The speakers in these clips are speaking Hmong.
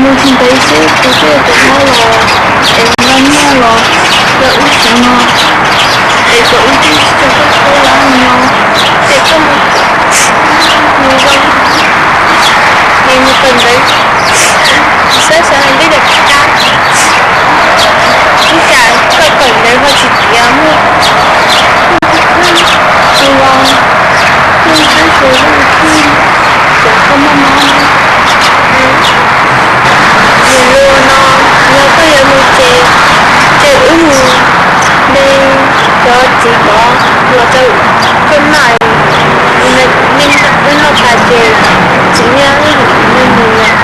Mus tsis ntev xwb kuv twb yuav tau los es noj nyiaj los rau wb xeev no, es kom wb twb tsis tau koj tau lawm no, ces koj mus, mus zoo, es mus tawm ntawd, tsis txhob xav li ntawd, ib tsam koj tawm ntawd ho tsis tiav muaj tus los, tus tab sis cov koj maj mab, nws luag no, yog koj yuav mus ces, ces wb mus de cov txiv tod los rau koj noj, wb noj tas ces txiv niaj wb mus lawm.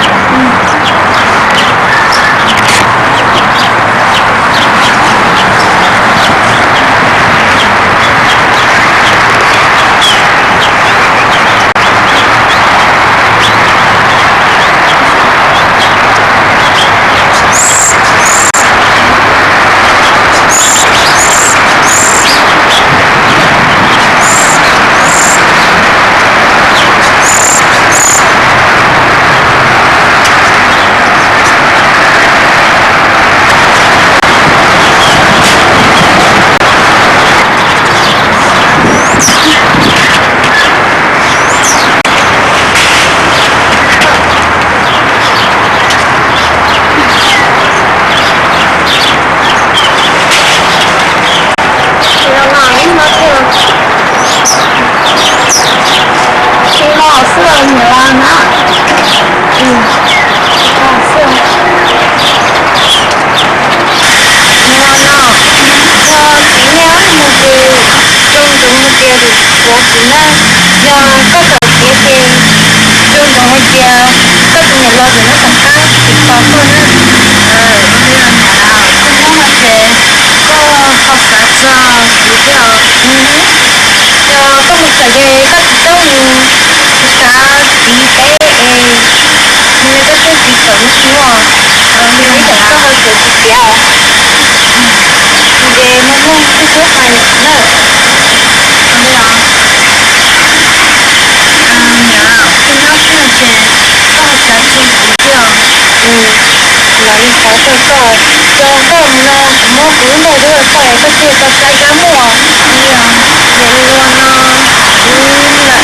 Los no ib hmos thiab. Tsis los xwb niam los na. Los xwb. Niam los no, yog txiv niaj mus ces zoo nkaus hais tias tus puav kuv na, yog koj txawm tiav ces zoo nkaus hais tias koj tus niam los ntawm no tom qab tsis tos koj na. Koj hnub no ces koj ho xav txog kuv thiab os. Yog koj mus txawm ces koj tsis txhob mus xav txiv peb es mus li koj thiaj tsis txawm mus tsis muaj, ib yam koj ho txawm tsis tiav os. Ces muaj muaj kuj txhob hais na. Niam, koj nyob kiag ces koj ho xav txog kuv thiab os. Kuv mam li xav txog koj, yog koj mus no kuv muab kuv lub npe rau koj es koj thiaj tau saib dab muaj. Niam, luag no, kuv lam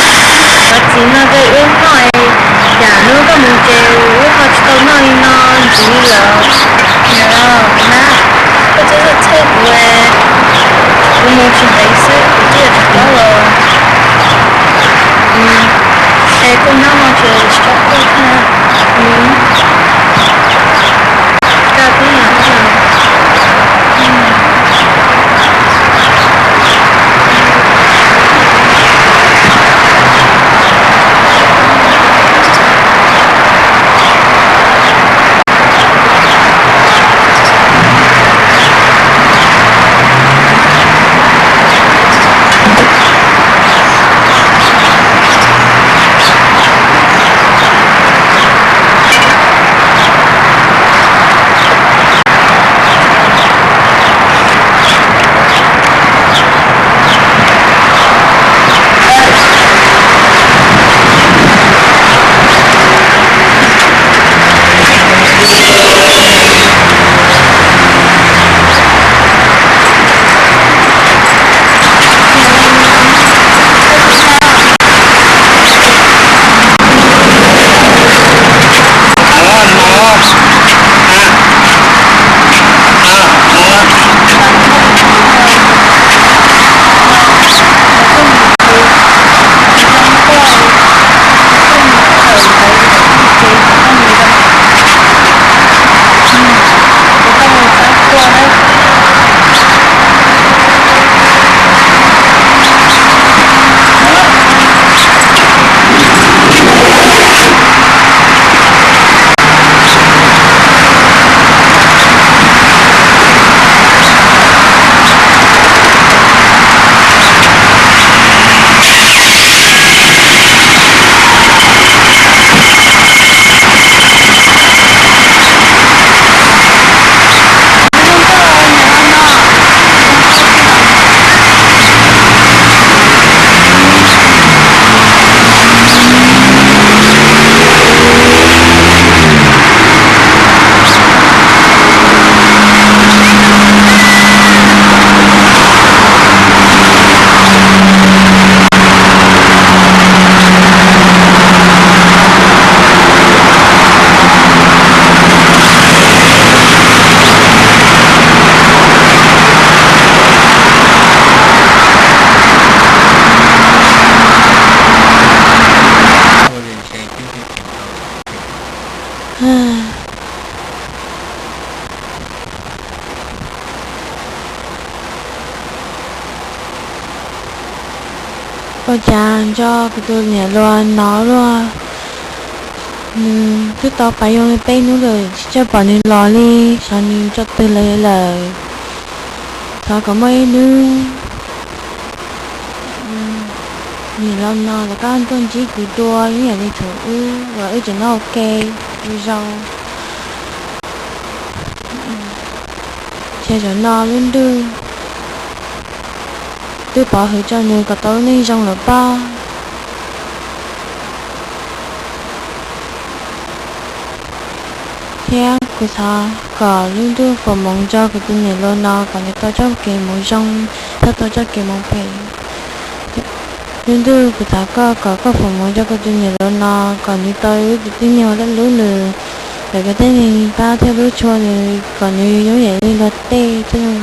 cov txiv no rau wb noj es, yam hnub koj mus ces wb ho tsis tau noj li no ntxiv lawm. Niam los na, koj txhob txhawj kuv, kuv mus tsis ntev xwb kuv twb yuav rov qab los. Es koj nyob no ces tsis txhob quaj thiab. Koj twb yog, Ua cas nco kuv tus niam hluas no luaj, nws twb tau pais zoo li peb hnub lawm tsis tshua pom nws los li, xyov nws tso twg lawm lawm. Thov kom muaj ib hnub niam hluas no rov qab tuaj ntsib kuv dua ib yam li thaum ub uas wb tseem nyob ua ke ua zoo. Ces zaum no lub ntuj twb pov hwm rau nws kom tau lub neej zoo lawm pob. Thiab kuv thov kom lub ntuj foom hmoov rau kuv tus niam hluas no kom nws tau txoj kev hmoov zoo, txhob tau txoj kev hmoov phem. Lub ntuj kuv thov koj kom koj foom hmoov rau kuv tus niam hluas no kom nws tau ib tug tib neeg uas hlub nws, kom tej neeg pab thiab hlub tshua nws, kom nws yooj yim li luag tej thiab.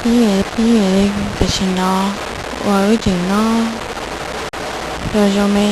Ib yam li tam sim no uas wb tseem nyob ua zoo me.